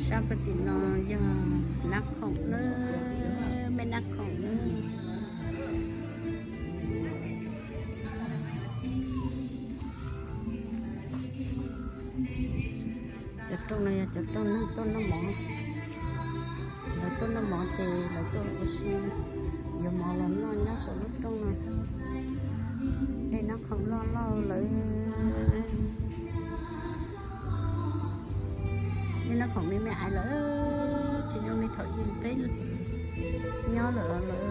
Sab puag tim no yog Nab Khoom na, me Nab Khoom na. Cov rooj no yog cov rooj neeg tuaj noj mov. Lawv tuaj noj mov ces lawv tuaj ua si, yuav mov los noj nyob saum lub rooj no. Dej Nab Khoom loj loj lawm. Dej Nab Khoom me me aiv lawm, tsis zoo li thaum ub peb nyob lawm lawm.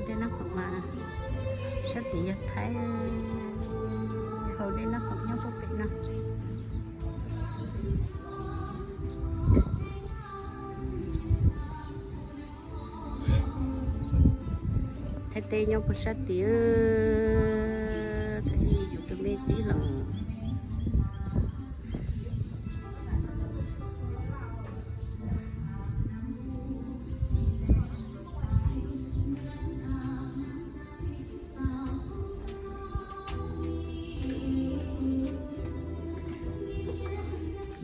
Dej Nab Khoom mas sab tid yog Thaib, hauv Dej Nab Khoom nyob puag pem no. Thaib teb nyob puag sab tid, Thaib yus tus me txiv los.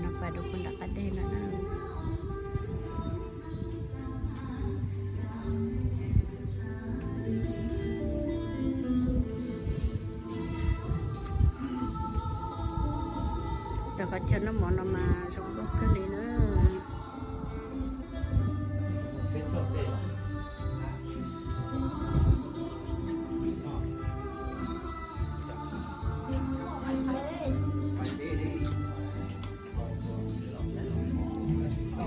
No pas rau puag nram qab deg no na. Cov qhov chaw noj mov no mas zoo nkauj kawg li na.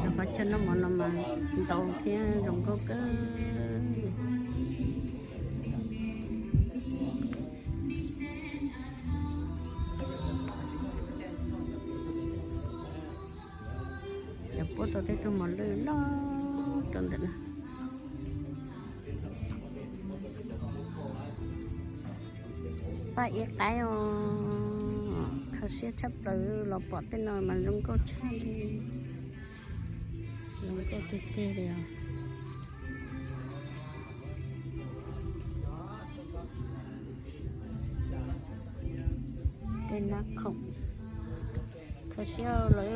Cov qhov chaw noj mov no mas ntau thiab zoo nkauj kawg. Cov puab tau tej tug mos lwj loj rau ntawm no. Paj ib qaib os, kho siab tshaj plaws, los pom tej no mas zoo nkauj tshaj li, zoo nkauj tiag tiag li os. Tej nab khoom kho siab lawm,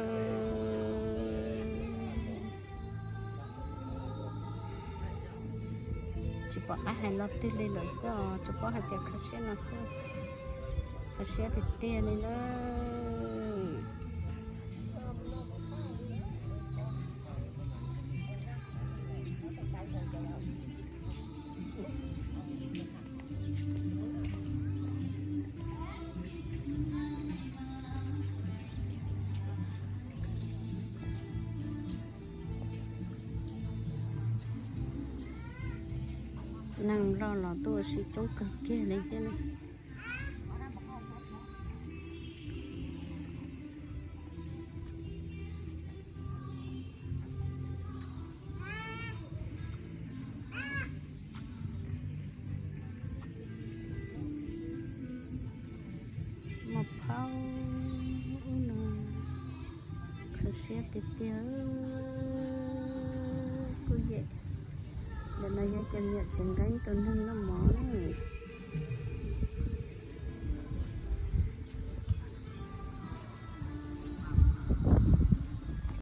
tsis pom qab hais lo twg li lawm xwb os, tsuas paub hais tias kho siab no xwb, kho siab tiag tiag li na. Neeg loj los tuaj ua si coob kawg kiag li thiab na. Maj phaub ub no, kho siab tiag tiag. Kuj yam, ntawm no yog cov me nyuam tsev nkeeb rau neeg noj mov na.